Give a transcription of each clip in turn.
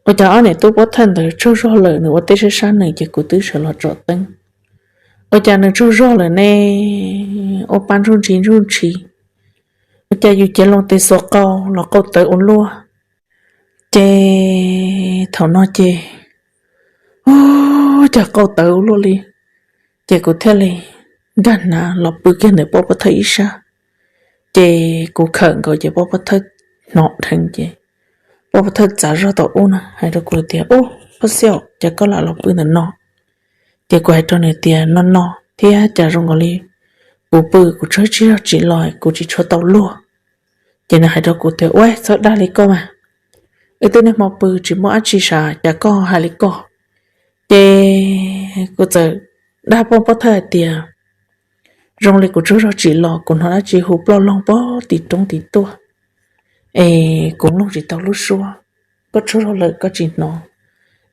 Ua cas ob niam tub pov thawj ntawd tsaug zog lawm, nws ua teb sab sab nws ces kuv twb sawv los tsom teeb. Ua cas nws tsaug zog lawm ne? Ua pa ntsuj ntshis ntsuj ntshis, ua cas yus cev loo tes xuas qau los qau tawv ua luaj. Ces thaum no ces, ua cas qau tawv ua luaj li. Ces kuv thiaj li nkag hnav los pw kiag ntawm poj pov thawj ib sab. Ces kuv khawm nkaus ces poj pov thawj hnov dheev ces poj pov thawj txav zog tom ub na hais rau kuv tias, Ub, Paj Xiaj, cas koj lam los pw ntawm no? Ces kuv hais rau nws tias, No no thiab, cas zoo nkaus li kuv pw kuv tsaug tsis zog tsis los, kuv tsis tshua tau luag. Ces nws hais rau kuv tias, Ua, txhob dag li koj mas, wb twb niaj hmo pw tsis muaj dab tsi sav, cas koj hais li koj? Ces kuv txawm dag poj pov thawj hais tias, Zoo li kuv tsaug zog tsis los, kuv hnov dab tsi hu ploj loog pog tim roob tim tuaj, es kuv mloog tsis tau lub suab. Koj tsaug zog lawm koj tsis hnov,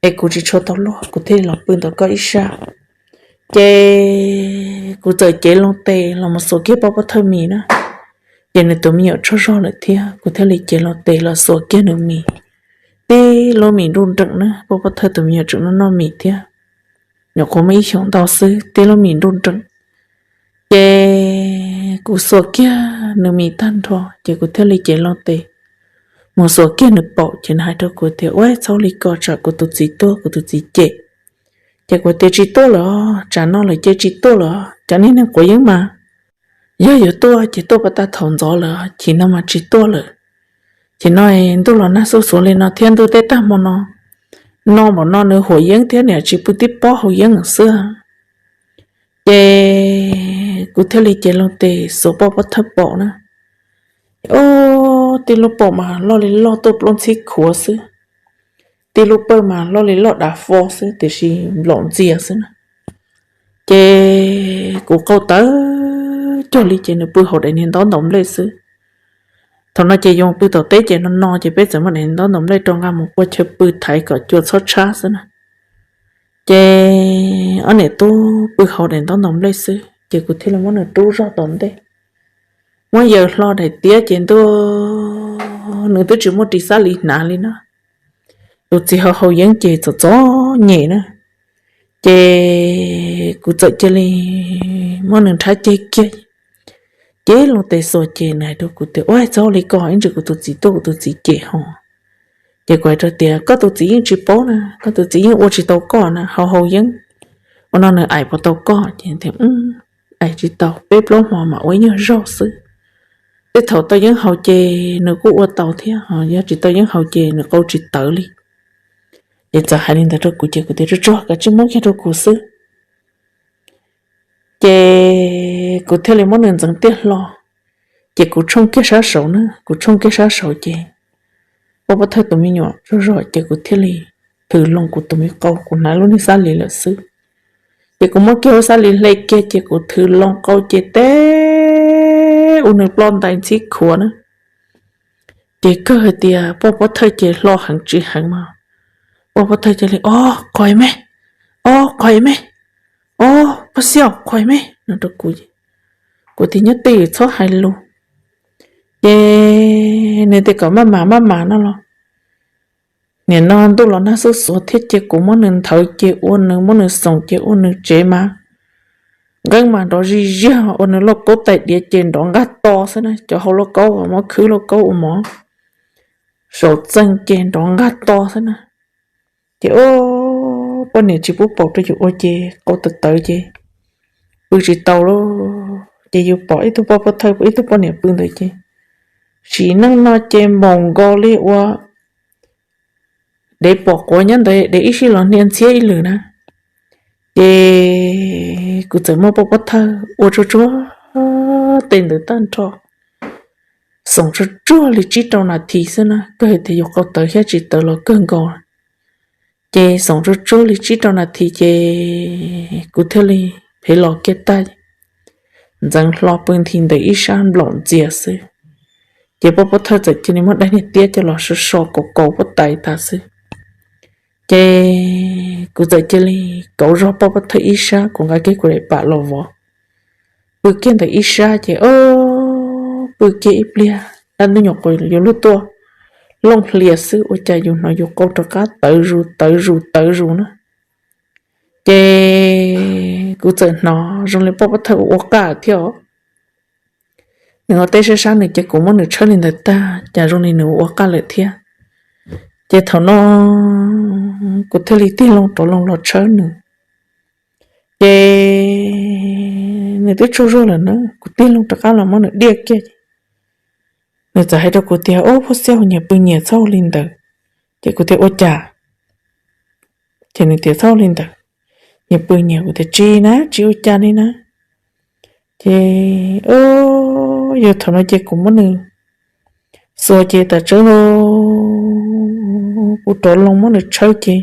es kuv tsis tshua tau luag, kuv thiaj li los pw ntawm koj ib sab. Ces kuv txawm cev loo tes los mus xuas kiag poj pov thawj mis na. Ces nws tus me nyuam tsaug zog lawm thiab, kuv thiaj li cev loo tes los xuas kiag nws mis. Tib lub mis nruj nreem na, poj pov thawj tus me nyuam tseem noj noj mis thiab, nyuam qhuav muaj ib xyoos ntau xwb, tib lub mis nruj nreem. Ces kuv xuas kiag nws mis tag nrho ces kuv thiaj li cev loo tes mus xuas kiag nws paum, ces nws hais rau kuv tias, Ua, txhob li ko, tsam kuv tus txiv tuaj, kuv tus txiv cem. Ces kuv tias, Tsis tuaj lawm, tsam no lawm ces tsis tuaj lawm, cov niag neeg quav yeeb mas yog yuav tuaj ces tuaj pas tag thaum ntxov lawm, chim no mas tsis tuaj lawm. Ces no ntuj los nag xuj xuav li no thiab ntuj teb tag hmo no, no npaum no nws huam yeeb thiab niam tsis pw tib pob hau yeeb xwb. Ces kuv thiaj li cev loo tes xuas poj pov thawj paum na. Ob, tib lub paum mas loj li loj tuaj plaub ntxhib khuav xwb, tib lub paum mas loj li loj dav fo xwb tiam sis nplaum ntxias xwb na. Ces kuv qau tawv cuag li ces nws pw hauv daim niag ntaub ntaus nplej xwb. Thaum no ces yuav pw tom teb ces no no ces peb txawm muab daim ntaub ntaus nplej rau nqa mus ua chaw pw thaiv kom cua txhob tshab xwb na. Ces ob niam tub pw hauv daim ntaub ntaus nplej xwb ces kuv thiaj li muab nws rub zog tom ntej, muab yaws hlo daim tiab ces ntuj, nws twb tsis muaj ris xab li hnav li na. Tus txiv hau hau yeeb ces txom txom nyem na. Ces kuv txawm cia li muab nws nrhab ceg kiag, cev loo tes xuas ces nws hais rau kuv tias, Ua, txhob li ko, ib ntsis kuv tus txiv tuaj kuv tus txiv cem ho. Ces kuv hais rau tias, Koj tus txiv yeej tsis paub na, koj tus txiv yeej ua tsis tau koj na, hau hau yeeb, ua no nws aim puas tau koj? Ces tias, Aim tsis tau, peb plaub hmo mam ua ib nyuag zaug xwb. Tej thaum tau yeeb haus ces nws kuj ua tau thiab, yog tsis tau yeeb haus ces nws qau tsis tawv li. Ces txawm hais li ntawd rau kuv ces kuv tias, Tsuag tsuag, kav tsij muab kiag rau kuv xwb. Ces kuv thiaj li muab nws ntxeev tiaj hlo, ces kuv tshooj kiag sab saud na, kuv tshooj kiag sab saud ces poj pov thawj tus me nyuam tsaug zog ces kuv thiaj li thws loo kuv tus me qau, kuv hnav lub niag xab li lawm xwb. Ces kuv muab kiag lub xab li hle kiag ces kuv thws loo qau ces teb ua nws ploj ntais ntxhib khuav na. Ces kawg hais tias poj pov thawj ces hlo heev tsis heev mas, poj pov thawj cia li, Ob, qhov me, ob, qhov me, ob, Paj Xiaj, qhov me, no rau kuv. Kuv tias, Nyob twj ywm, txhob hais lus. Ces nws tias kom maj mam maj mam no los, nim no ntuj los nag xuj xuav thiab ces kuv muab nws nthawv ces ua nws, muab nws xoom ces ua nws tsev mas nqeeb mas nrov zij ziag, ua nws lauj kaub tais diav ces nrov nqaj to xwb na, cov hau lauj kaub uas muab khwb lauj kaub ua mov saum txeeg ces nrov nqaj to xwb na. Ces ob, poj niam tsis pub paum rau yus ua ces qau tawv tawv ces pw tsis tau lawm. Ces yus pom ib tug poj pov thawj, ib tug poj niam pw ntawd ces sim neej no ces npaum nkaus li ua dev pom quav nyob ntawd, dev ib sij los hnia ntxhiab ib lwm na. Ces kuv txawm muab poj pov thawj ua tsuag tsuag tej ntawd tag nrho, xoom tsuag tsuag li tsib rau nas this xwb na, kawg tias yus qau tawv thiab tsis tawv los kawg nkaus. Ces xoom tsuag tsuag li tsib rau nas this ces kuv thiaj li phev los kiag tag, ntxeev hlo pw nthi ntawm ib sab nplaum ntxias xwb. Ces poj pov thawj txawm cia li muab daim niag tiab coj los so so kaus kaus pob tais tas xwb. Ces kuv txawm cia li kauv zog poj pov thawj ib sab, kuv nqa kiag kuv daim pam los vov, pw kiag ntawm ib sab ces ob, pw kiag ib pliag dab ntub nyuam qhuav yuav luag tuaj, looj hlias xwb, ua cas yus hnov yus qau rov qab tawv zus tawv zus tawv zus na. Ces kuv txawm hnov zoo li poj pob thawj ua qaj thiab os. Nws ua teb sab sab nws ces kuv muab nws tshawb li ntawd tag, cas zoo li nws ua qaj lawm thiab. Ces thaum no kuv thiaj li tig loo rov loo los tshawb nws. Ces nws twb tsaug zog lawm na, kuv tig loo rov qab los muab nws diaj kiag. Nws txawm hais rau kuv tias, Ub, phub xiab, nyias pw nyias, txhob ua li ntawd. Ces kuv tias, Ua cas? Ces nws tias, Txhob ua li ntawd, nyias pw nyias. Kuv tias, Tsis na, tsis ua cas li na. Ces yog thaum no ces kuv muab nws xuas ces tas tseeb lauj, kuv rov loo muab nws tshawb ces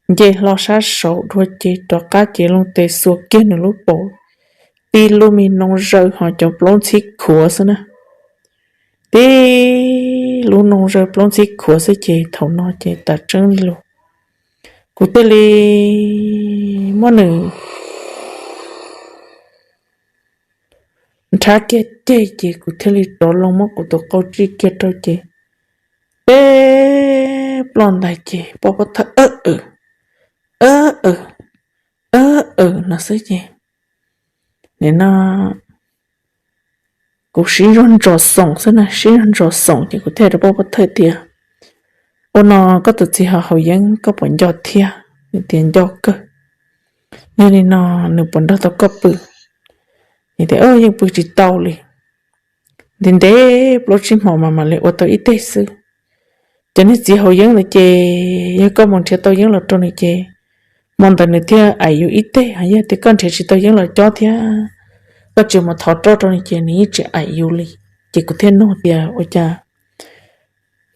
nce hlo sab saud dua ces rov qab ces loo tes xuas kiag nws lub paum, tib lub me noo zaws ho cov plaub ntxhib khuav xwb na. Tib lub noo zaws plaub ntxhib khuav xwb ces thaum no ces tas tseeb li lauj, kuv thiaj li muab nws nrhab kiag ceg ces kuv thiaj li rov loo muab kuv tus qau tsij kiag rau ces peb ploj ntais ces poj pob thawj aw aw no xwb ces nim no kuv sib zog ntsos xoom xwb na, sib zog ntsos xoom ces kuv thiaj rau poj pob thawj tias, Ua no koj tus txiv ho haus yeeb koj puas nco thiab? Nws tias, Nco kawg. Yog li no nws puas nrog tau koj pw? Nws tias, Yeej pw tsis tau li, ntev ntev plaub tsib hmo mas mam li ua tau ib teg xwb. Cov niag txiv haus yeeb ntawd ces yog koj mus nrhiav tau yeeb los rau nws ces hmo ntawd nws thiaj aim yus ib teg, yog tias koj nrhiav tsis tau yeeb los cob thiab koj tsis mus thov roj rau nws ces nws yeej tsis aim yus li. Ces kuv thiaj nug tias, Ua cas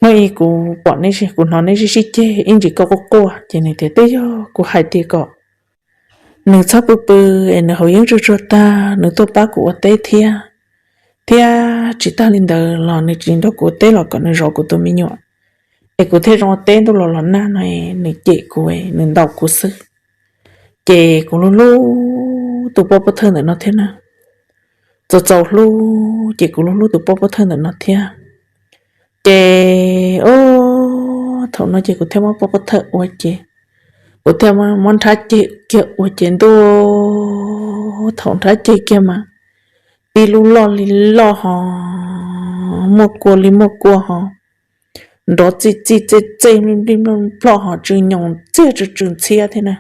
hnub ib kuv pom neb, kuv hnov neb sib sib ceg ib ntsis koj quaj quaj? Ces nws tias, Twb yog kuv hais tias kom nws txhob pw pw es nws haus yeeb tsuag tsuag tag nws tuaj pab kuv ua teb thiab, thiab tsis tag li ntawd los nws tsis nrog kuv ua teb los kom nws zov kuv tus me nyuam, es kuv thiaj zoo ua teb ntuj los los nag no, nws cem kuv, nws ntaus kuv xwb. Ces kuv hlub hlub tus poj pob thawj ntawm no thiab na, txaus txaus hlub ces kuv hlub hlub tus poj pob thawj ntawm no thiab. Ces o, thaum no ces kuv thiaj muab poj pob thawj ua ces kuv thiaj muab nrhab ceg kiag ua ces ntuj, thaum nrhab ceg kiag mas tib lub loj li loj ho, muaj kua li muaj kua ho, nrov txij txij txej txej nplij nplij nploj nploj ho tsw nyoos ntxiag tsw tsw ntxhiab thiab na,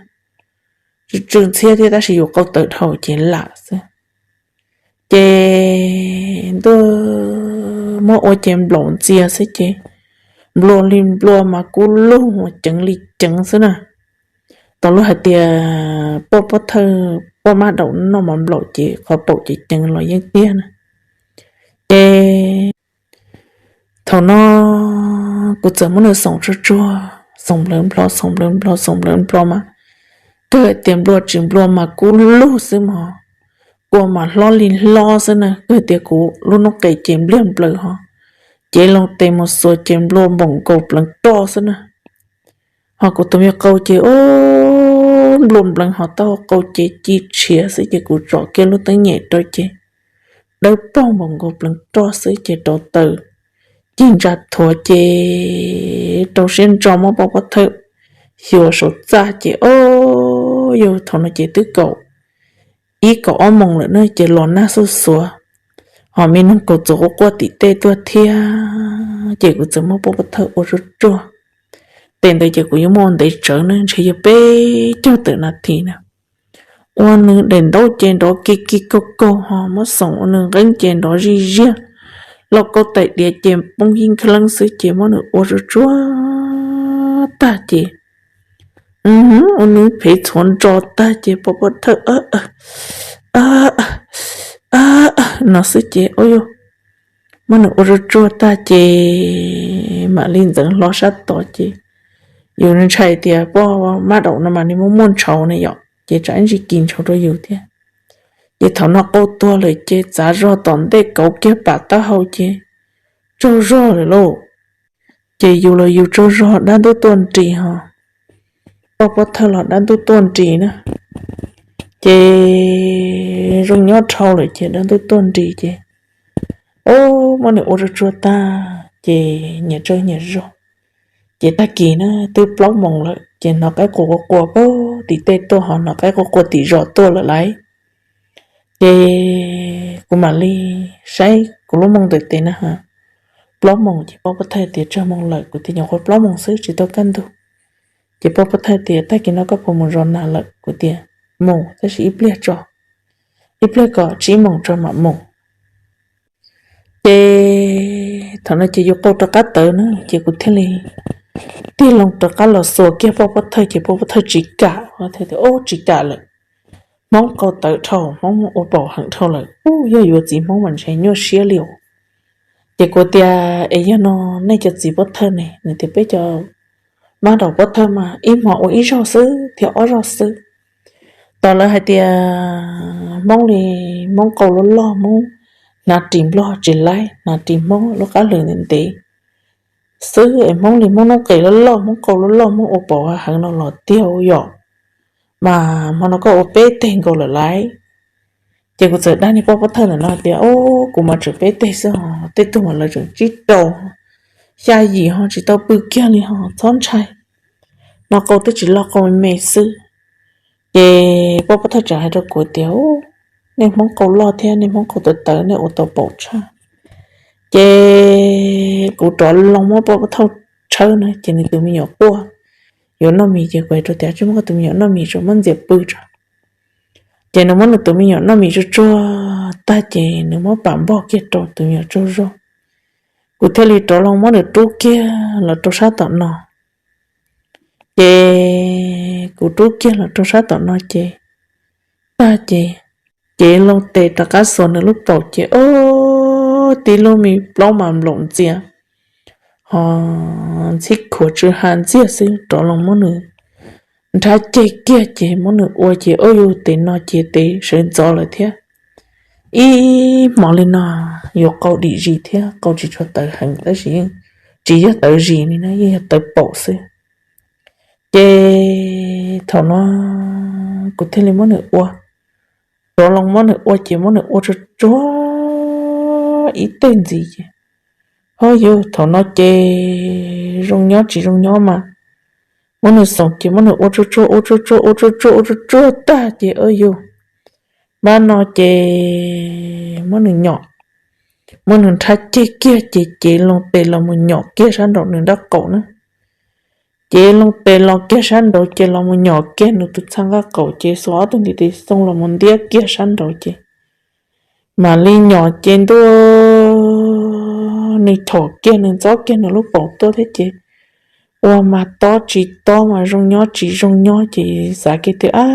tsw tsw ntxhiab thiab tab sis yus qau tawv dhau ces lam xwb. Ces ntuj, muab ua ces nplaum ntxias xwb ces nplua li nplua mas kub lug ceev li ceev xwb na. Tau lub hais tias poj pob thawj poj mab daum noj mas nplaum ces qhov paum ces ceev los yeeb tiag na. Ces thaum no kuv txawm muab nws xoom tsuag tsuag, xoom nplawv nplho, xoom nplawv nplho, xoom nplawv nplho mas kawg tias nplua tsis nplua mas kub lug xwb mog, kua mas hlob li hlob xwb na, kawg tias kuv lub noob qes ces npliag nplaws ho, ces loo tes mus xuas ces nplua npaum nkaus pleev roj xwb na. Ho kuv tus me qau ces o, nplua npleev ho taub hau qau ces ci tshiav xwb ces kuv tsom kiag lub teeb nyem rau ces dawb paug npaum nkaus pleev roj xwb ces rauv taws cig ntsa thuav ces rau siab ntso muab poj pob thawj xyuas saum txaj ces o, yog thaum no ces twb kaum ib kaum ob moos lawm na ces los nag xuj xuav, ho me noog kaus txuas quaj quaj tim tej tuaj thiab ces kuv txawm muab poj pob thawj ua tsuag tsuag. Tes ntawd ces kuv yuav muab ua ntev tsawv na, ntshe yog peb caug tawm nas this na. Ua nws daim ntaub ces nrov ki ki kaug kaug ho muab xoom ua nws nqeeb ces nrov zij ziag, lauj kaub tais diav ces poob yij nkhleeb xwb ces muab nws ua tsuag tsuag tag ces ua nws phev txhuav nro tag ces poj pob thawj no xwb ces o, muab nws ua tsuag tsuag tag ces mam li ntxeev hlo sab tod ces yus ntshai tias poj mab daum no mas nws muaj muaj ntshauv ne yom, ces tsam ib ntsis kis ntshauv rau yus thiab. Ces thaum no qau tuag lawm ces txav zog tom ntej kauv kiag pam taub hau ces tsaug zog lawm lauj. Ces yus los yus tsaug zog dab ntub tuaj nris ho, poj pob thawj los dab ntub tuaj nris na. Ces zoo nyob dhau lawm ces dab ntub tuaj nris ces o, muab nws ua tsuag tsuag tag ces nyias tsaug nyias zog. Ces tag kis na twb plaub moos lawm ces hnov qaib qua qua qua puag tim tej tuaj, ho hnov qaib qua qua tim zos tuaj lawm lauj. Ces kuv mam li saib kuv lub moo ntawm tes na, plaub moos. Ces poj pov thawj tias tsawg moos lawm, kuv tias nyuam qhuav plaub moos xwb tsis tau kaj ntug. Ces poj pov thawj tias tag kis no koj puas mus zov nas lawm? Kuv tias mus, tab sis ib pliag tso, ib pliag kom tsib moos tso mam mus. Ces thaum no ces yus qau rov qab tawv na, ces kuv thiaj li tig loo rov qab los xuas kiag poj pov thawj, ces poj pov thawj tsis kam, tias ub tsis kam lawm. Hmoob qau tawv dhau, Hmoob ua paum heev dhau lawm, ub yog yuav txiv Hmoob mas ntshe nyuaj siab li os. Ces kuv tias es yog no nej cov txiv pov thawj ne? Nws tias peb cov mab daum pov thawj mas ib hmo ua ib zaug xwb thiab ob zaug xwb. Tos lawv hais tias Hmoob li, Hmoob qau loj loj, Hmoob hnav ris Nplog tsis laib, hnav ris Hmoob lub qab hlau ntev ntev xwb es Hmoob li Hmoob noob qes loj loj, Hmoob qau loj loj, Hmoob ua paum heev no los tiag yom. Mas hmo no koj ua peb teg nkaus lawm lauj. Ces kuv txawm dag niag poj pov thawj ntawm no tias ub kuv mas tseem peb teg xwb ho, tej tug mas lawv tseem tsib rau, xya yim ho tsis tau pw kiag li ho, txhob ntshai. No qau twb tsis loj, qau me me xwb. Ces poj pov thawj tseem hais rau kuv tias ub, nej Hmoob qau loj thiab nej Hmoob qau tawv tawv, nej ua tau paum tshaj. Ces kuv rov loo muab poj pov thawj tshawb na, ces nws tus me nyuam quaj yuav noj mis, ces kuv hais rau tias tsis muab koj tus me nyuam noj mis tso, muab ntxias pw tso. Ces nws muab nws tus me nyuam noj mis tsuag tsuag tag ces nws muab pam npog kiag rau tus me nyuam tsaug zog. Kuv thiaj li rov loo muab nws rub kiag los rau sab tom no. Ces kuv rub kiag los rau sab tom no ces tag ces, ces loo tes rov qab xuas nws lub paum ces ub, tib lub me plaub mas nplaum ntxias, ho ntxhib khuav tsw ha ntxiag xwb, rov loo muab nws nrhab ceg kiag ces muab nws ua ces ub yus tes no ces tes sawv ntxov lawm thiab. Ib hmo li no yuav qau dim zis thiab, qau tsis tshua tawv heev tab sis yeej tsis yog tawv zis li na, yeej yog tawv paum xwb. Ces thaum no kuv thiaj li muab nws ua, rov loo muab nws ua ces muab nws ua tsuag tsuag ib teg ntxiv ces, ub yus, thaum no ces zoo nyob tsis zoo nyob mas muab nws xoom ces muab nws ua tsuag tsuag, ua tsuag tsuag, ua tsuag tsuag, ua tsuag tsuag tag ces ub yus, npab no ces muab nws nyom, muab nws nrhab ceg kiag ces cev loo tes los mus nyom kiag sab nraum nws nraub qaum na. Cev loo tes los kiag sab nraud ces los mus nyom kiag nws tus txhaj nqaj qaum ces xuas ob tug ntiv tes xoo los mus ntiab kiag sab nraud ces mam li nyom ces ntuj, nws chom kiag nws ntxob kiag nws lub paum tuaj thiab ces ua mas tob tsis tob mas zoo nyob tsis zoo nyob ces xav kiag tias ab,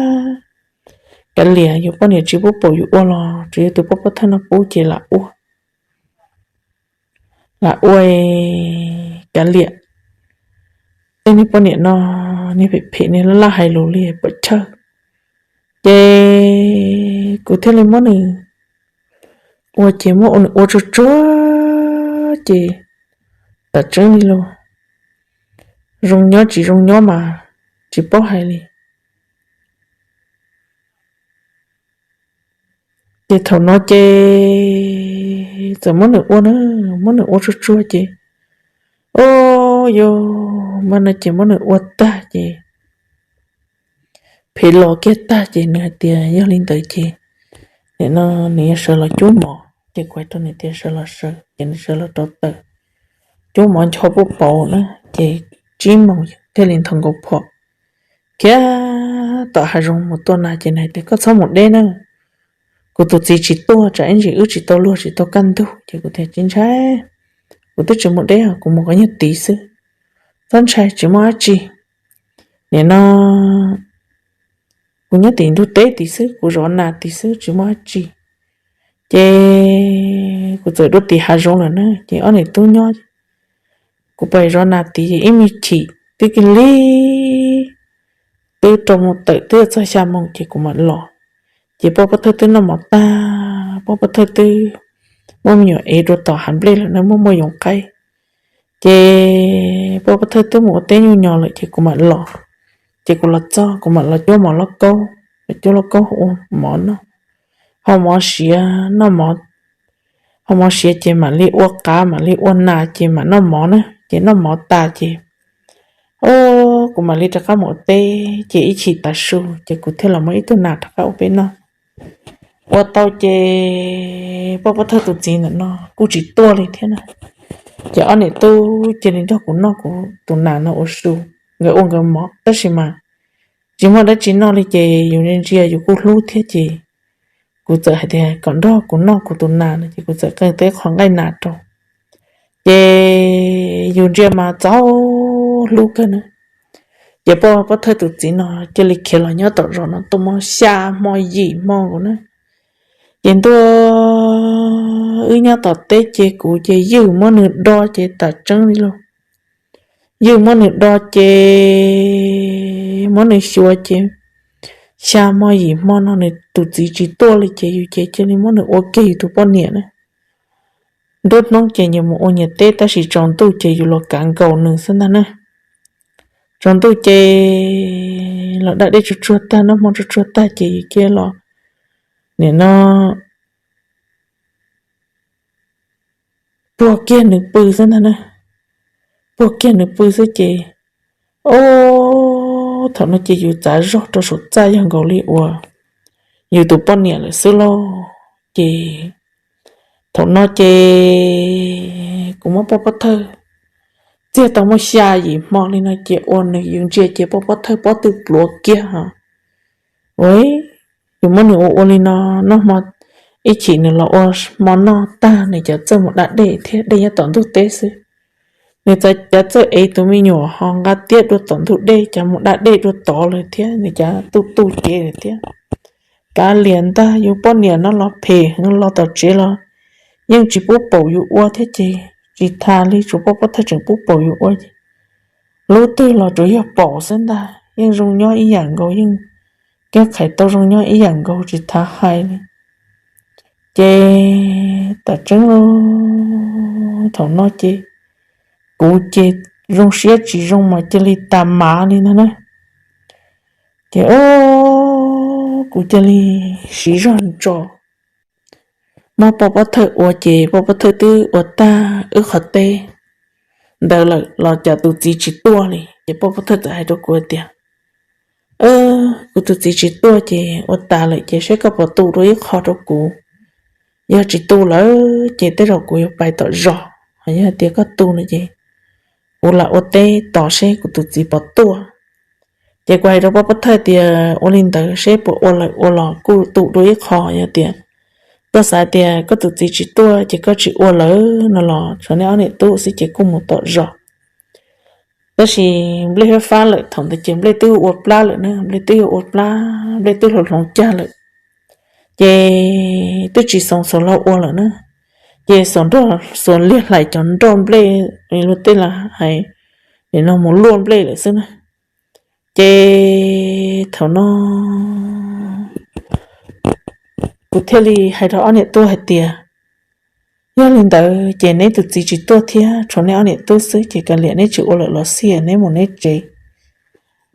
kav liam, yus poj niam tsis pub paum yus ua los tsuas yog tus poj pov thawj no pub ces lam ua, lam ua, kav liam. Tej niag poj niam no niag phem phem, niag laj laj hais lus li pom chawj. Ces kuv thiaj li muab nws ua ces muab nws ua tsuag tsuag ces tam tseeb li los zoo nyob tsis zoo nyob mas tsis paub hais li. Ces thaum no ces txawm muab nws ua na, muab nws ua tsuag tsuag ces, o, yog mas no ces muab nws ua tag ces phem los kiag tag ces nws hais tias yog li ntawd ces nim no nws yuav sawv los cuab mov. Ces kuv hais rau nws tias sawv los sawv, ces nws sawv los rau taws cuab mov ncho puj pauv na. Ces tsib moos thiaj li nthos nkaus phom khiav tom hav zoov mus tua nas. Ces nws hais tias koj txhob mus deb na, kuv tus txiv tsis tuaj tsam ib ntsis wb tsis tau luag tsis tau kaj ntug. Ces kuv tias tsis ntshai, kuv twb tsis mus deb, kuv mus kom nyob tid xwb, txhob ntshai tsis muaj dab tsi. Nim no kuv nyob tim ntug teb tid xwb, kuv zov nas tid xwb tsis muaj dab tsi. Ces kuv txawm dua tim hav zoov lawm na, ces ob niam tub nyob, kuv pais zov nas tid ces ib me chim twb lig, twb rau moos tawm twb txog xya moos ces kuv mam los. Ces poj pov thawj twb noj mov tag, poj pov thawj twb muab me nyuam ev rau tom hav nplej lawm na, muaj muaj yoov qaib. Ces poj pov thawj twb mus ua teb nyuj nyo lawm ces kuv mam los. Ces kuv los txog kuv mam los cuab mov lauj kaub, los cuab lauj kaub ua mov noj, hau mov siav noj mov, ho mob siav ces mam li ua qav mam li ua nas ces mam noj mov na. Ces noj mov tas ces, o, kuv mam li rov qab mus ua teb ces ib chim tav su ces kuv thiaj los muab ib tug nas rov qab ua peb noj. Ua tau ces poj pov thawj tus txiv ntawm no kuj tsis tuaj li thiab na. Ces ob niam tub cia li nrog kuv noj kuv tus nas no ua su, nkawd ua nkawd mov tab sis mas tsis muaj dab tsi noj li ces yus ntsia yus kuj hlub thiab ces kuv txawm hais tias kom nrog kuv noj kuv tus nas no ces kuv txawm qee tau qho nqaij nas rau. Ces yus ntsia mas txaus hlub kawg na. Ces poj pov thawj tus txiv no cia li khiav los nyob tom zos no tau muaj xya hmo yim hmo nkaus na. Ces ntuj, wb nyob tom teb ces kuv ces ywj muab nws do ces tam tseeb li lauj. Ywj muab nws do ces muab nws xyuas ces xya hmo yim hmo no nws tus txiv tsis tuaj li ces yus ces cia li muab nws ua kiag yus tus poj niam na. Nruab hnub ces nyias mus ua nyias teb tab sis tsaus ntuj ces yus los kav nkaus nws xwb ntag na. Tsaus ntuj ces los da dej tsuag tsuag tag, noj hmo tsuag tsuag tag ces yus cia los, nim no puag kiag nws pw xwb ntag na. Puag kiag nws pw xwb ces, o, thaum no ces yus txav zog rau saum txaj yog nkaus li uas yus tus poj niam lawm xwb lauj. Ces thaum no ces kuv muab poj pov thawj txiag tau muaj xya yim hmo li no ces ua nws yus ntsia ces poj pov thawj pob tw pluav kiag ho. Ua, yus muab nws ua ua li no, noj hmo, ib chim nws los ua hmo noj tag nws cov txawj mus da dej thiab, dej nyob tom ntug teb xwb. Nws cov txawj ev tus me nyuam ho nqa tiab dua tom ntug dej, cov mus da dej dua tod lawm thiab, nws cov tu tu cev lawm thiab. Kav liam ntag, yus poj niam no los phem heev, los tom tsev los yeej tsis pub paum yus ua thiab ces tsis tas li, tsuas poj pov thawj tseem pub paum yus ua ces lub twg los tsuas yog paum xwb ntag, yeej zoo nyob ib yam nkaus, yeej kev qhais tau zoo nyob ib yam nkaus tsis tas hais li. Ces tam tseeb thaum no ces kuv ces zoo siab tsis zoo mas cia li tas mav li ntag na. Ces o, kuv cia li siv zog ntso muab poj pov thawj ua ces poj pov thawj twb ua tag wb qhov teb ntawd lawm los cas tus txiv tsis tuaj li. Ces poj pov thawj txawm hais rau kuv tias, kuv tus txiv tsis tuaj ces ua tas lawm ces saib koj puas tu dua ib qho rau kuv. Yog tsis tu lawm ces tej zaum kuv yuav pais tom zos, yog tias koj tu no ces kuv lam ua teb tos seb kuv tus txiv puas tuaj. Ces kuv hais rau poj pov thawj tias ua li ntawd seb puas ua lawm, ua los kuj tu dua ib qho, yog tias koj xav tias koj tus txiv tsis tuaj ces koj tsis ua lawm no los tshuav nej ob niam tub xwb ces kuj mus tom zos. Tab sis Nplej fab fab lawm, thaum ntawd ces Nplej twb ua plab lawm na, Nplej twb yuav ua plab, Nplej twb hloov hloov cag lawm, ces twb tsis xoo xuas laug ua lawm na, ces xuas nrog xuas liag hlais cov nroj Nplej, luag tej los hais nim no mus luaj Nplej lawm xwb na. Ces thaum no kuv thiaj li hais rau ob niam tub hais tias, yog li ntawd ces neb tus txiv tsis tuaj thiab tshuav neb ob niam tub xwb ces kav liam neb tsis ua lawm los xij neb mus neb tsev.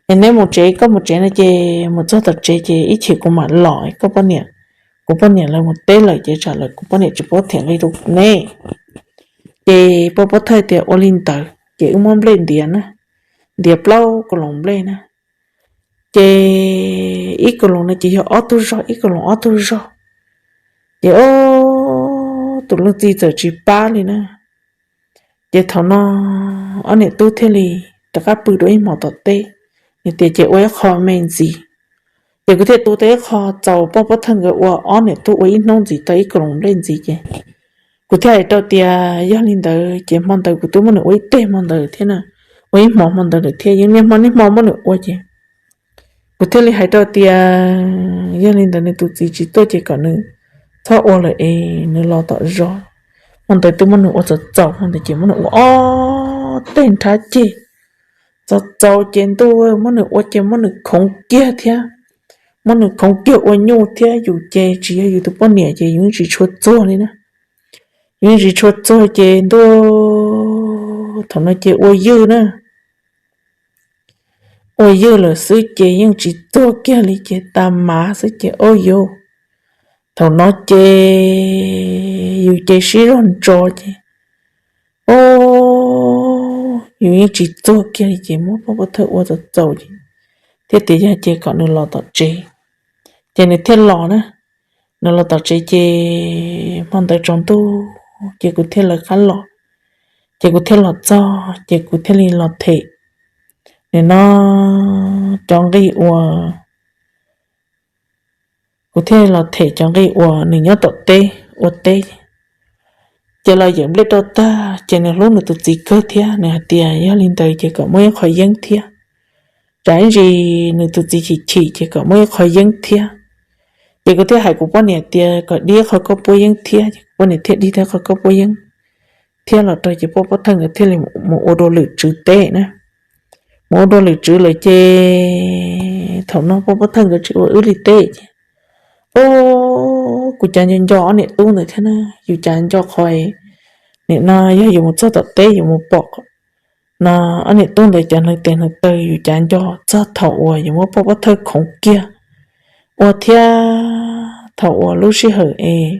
Es neb mus tsev, koj mus tsev no ces mus txog tom tsev ces ib chim kuv mam los, koj poj niam, kuv poj niam lawv mus teb lawm ces tsam lawm kuv poj niam tsis paub thiam nqi rau neb. Ces poj pov thawj tias ua li ntawd ces wb muab nplej ntiav na, ntiav plaub kaus loos nplej na. Ces ib kaus loos no ces yog ob tug zog, ib kaus loos ob tug zog. Ces o, tus leej txiv txawm tsis pab li na. Ces thaum no ob niam tub thiaj li rov qab pw dua ib hmos tom teb, nws tias ces ua ib qho me ntxiv. Ces kuv thiaj tu tau ib qho txaus poj pov thawj nkawd ua, ob niam tub ua ib hnub ntxiv tau ib kaus loos nplej ntxiv ces kuv thiaj hais rau tias yog li ntawd ces hmo ntawd kuv twb muab nws ua ib teg hmo ntawd thiab na, ua ib hmos hmo ntawd lawm thiab, yeej niaj hmo niaj hmo muab nws ua ces kuv thiaj li hais rau tias yog li ntawd nws tus txiv tsis tuaj ces kom nws txhob ua lawm es nws los tom zos. Hmo ntawd twb muab nws ua txaus txaus, hmo ntawd ces muab nws ua ob teg nrhab ceg txaus txaus ces ntuj, muab nws ua ces muab nws khoov kiag thiab. Muab nws khoov kiag ua nyuj thiab, yus ces tsis yog yus tus poj niam ces yus yeej tsis tshua txuag li na. Yus yeej tsis tshua txuag ces ntuj, thaum no ces ua ywj na, ua ywj lawm xwb ces yeej tsis txuag kiag li ces tas mav xwb ces ua yuv Thaum no ces yus ces sib zog ntso ces, o, yus yeej tsis txuag kiag li ces muab poj pov thawj ua txaus txaus ces thiaj tias yog ces kom nws los tom tsev. Ces nws thiaj los na, nws los tom tsev ces hmo ntawd tsaus ntuj ces kuv thiaj lawv qab los, ces kuv thiaj los txog ces kuv thiaj li los them, nim no cov nqi uas kuv thiaj los them cov nqi uas nws nyob tom teb ua teb. Ces los yawm nplej rau tag ces nws hlub nws tus txiv kawg thiab nws hais tias yog li ntawd ces kom muab ib qho yeeb thiab, tsam ib ntsis nws tus txiv chim chim ces kom muab ib qho yeeb thiab. Ces kuv thiaj hais kuv poj niam tias kom dig ib qho koj puab yeeb thiab, ces kuv poj niam thiaj dig tau qho koj puab yeeb thiab los rau ces poj pov thawj nkawd thiaj li mus ua dua lwm tswv teb na. Mus ua dua lwm tswv lawm ces thaum no poj pov thawj nkawd tsis ua wb li teb ces, o, kuv cav nco nco ob niam tub ntawd thiab na, yus cav nco qhov, nim no yog yus mus txog tom teb yus mus pom no, ob niam tub ntawd cov hneev tes hneev taw yus cav nco txog thaum uas yus muab poj pov thawj khoov kiag ua thiab thaum uas lub sij hawm es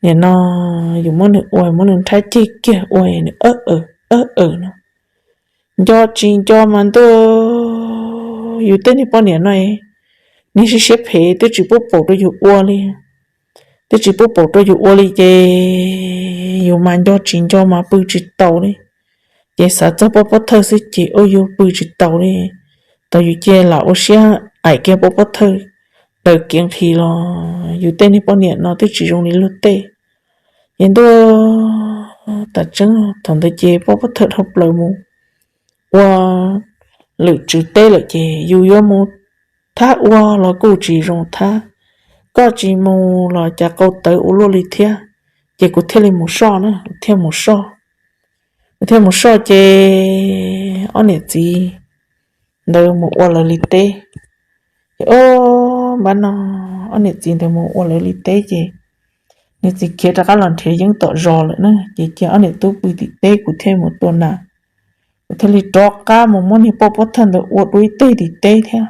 nim no yus muab nws ua muab nws nrhab ceg kiag ua nws ab aws ab aws no. Nco tsis nco mas ntuj, yus tej niag poj niam no niag siab siab phem twb tsis pub paum rau yus ua li, twb tsis pub paum rau yus ua li ces yus mas nco tsis nco mas pw tsis taus li. Ces xav txog poj pov thawj xwb ces ua yus pw tsis taus li. Thaum yus cia li lam ua siab aim kiag poj pov thawj daws kev nqhis los yus tej niag poj niam no twb tsis zoo li luag tej. Ces ntuj, tas tseeb thaum ntawd ces poj pov thawj dhau plaws mus ua lwm tswv teb lawm ces yus yuav mus thab ua los kuj tsis zoo thab, koj tsis mus los cas qau tawv ua luaj li thiab. Ces kuv thiaj li mus soj na, kuv thiaj mus soj. Kuv thiaj mus soj ces ob niam txiv ntawd mus ua lawv li teb. Ces o, npab no ob niam txiv ntawd mus ua lawv li teb ces niag txiv khiav rov qab los nrhiav yeeb tom zos lawm na, ces cia ob niam tub pw tim teb kuv thiaj mus tua nas. Kuv thiaj li rov qab mus muab niag poj pov thawj ntawd ua dua ib teg tim teb thiab.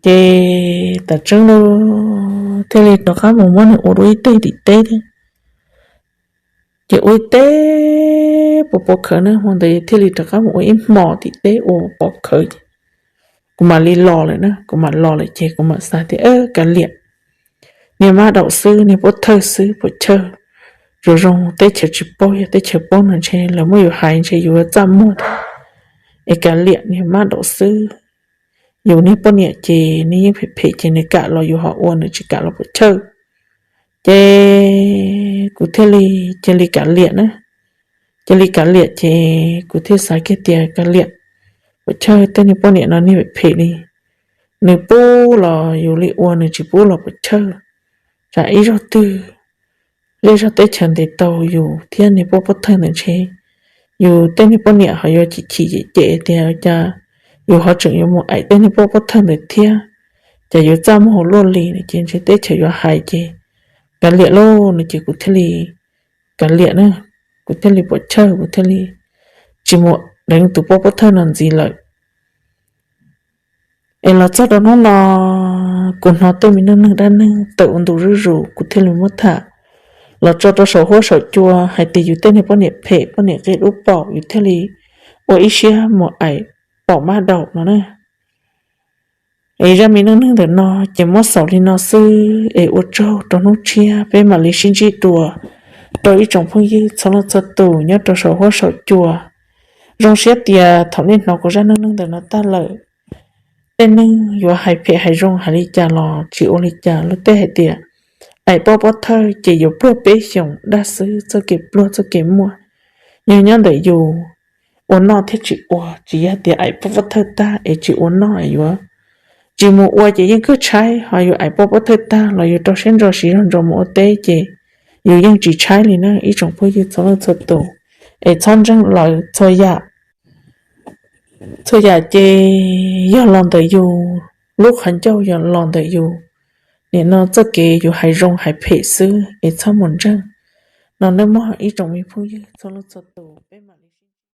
Ces tas tseeb lauj, thiaj li rov qab mus muab nws ua dua ib teg tim teb thiab. Ces ua ib teg pov pov khawv na, hmo ntawd thiaj li rov qab mus ua ib hmo tim teb ua pov khawv ces kuv mam li los lawm na, kuv mam los lawm ces kuv mam xav tias kav liam, niag mab daum xwb, niag pov thawj xwb, puas chawj, zoo zoo teb chaws tsis paub, yog teb chaws paub no ntshe lawv muab yus hais ntshe yus yuav txaj muag thiab. Es kav liam, niag mab daum xwb, yus niag poj niam ces nws yeej phem phem ces nws kam los yus ho ua, nws tsis kam los puas chawj. Ces kuv thiaj li cia li kav liam na. Cia li kav liam ces kuv thiaj xav kiag tias kav liam, puas chawj, tej niag poj niam no niag phem phem li, nws pub los yus li ua, nws tsis pub los puas chawj. Tsam ib zaug twg zej zog teb chaws ntes tau yus thiab niag poj pov thawj ntawd ntshe yus tej niag poj niam ho yuav chim chim cem cem tias cas yus ho tseem yuav mus aim tej niag poj pov thawj ntawd thiab, cas yuav txaj muag luaj li no ces ntshe teb chaws yuav hais ces kav liam lauj no ces kuv thiaj li kav liam na, kuv thiaj li puas chawj, kuv thiaj li tsis mus deev tus poj pov thawj no ntxiv lawm. Es los txog rau hnub no, kuv hnov tej me neej neeg dab neeg tawm ua ntu zuj zus, kuv thiaj li muab tham los tso rau saum huab saum cua hais tias yus tej niag poj niam phem, poj niam qia dub paum, yus thiaj li ua ib siab mus aim paum mab daum no na. Es zaj me neej neeg ntawm no ces muab xaus li no xwb, es ua tsaug, rau hnub tshiab peb mam li sib ntsib dua rau ib tsoom phooj ywg txhua leej txhua tus nyob rau saum huab saum cua. Zoo siab tias thaum nej hnov kuv zaj neej neeg ntawm no tag lawm, tej neeg yuav hais phem hais zoo hais li cas los tsis ua li cas. Luag tej hais tias aim poj pov thawj ces yuav pluag peb xyoos dab xwb, txoj kev pluag txoj kev muaj yog nyob ntawm yus ua noj thiab tsis ua. Tsis yog tias aim poj pov thawj tag es tsis ua noj es yuav tsis mus ua ces yeej kawg tshaib, ho yus aim poj pov thawj tag los yus rau siab ntso siv zog ntso mus ua teb ces yus yeej tsis tshaib li na ib tsoom phooj ywg txhua leej txhua tus. Es txhob ntseeg lawv txhua yam. Txhua yam ces yog los ntawm yus lub qhov ncauj, yog los ntawm yus nim no txoj kev yus hais zoo hais phem xwb es txhob mus ntseeg no nawb mog ib tsoom me phooj ywg txhua leej txhua tus.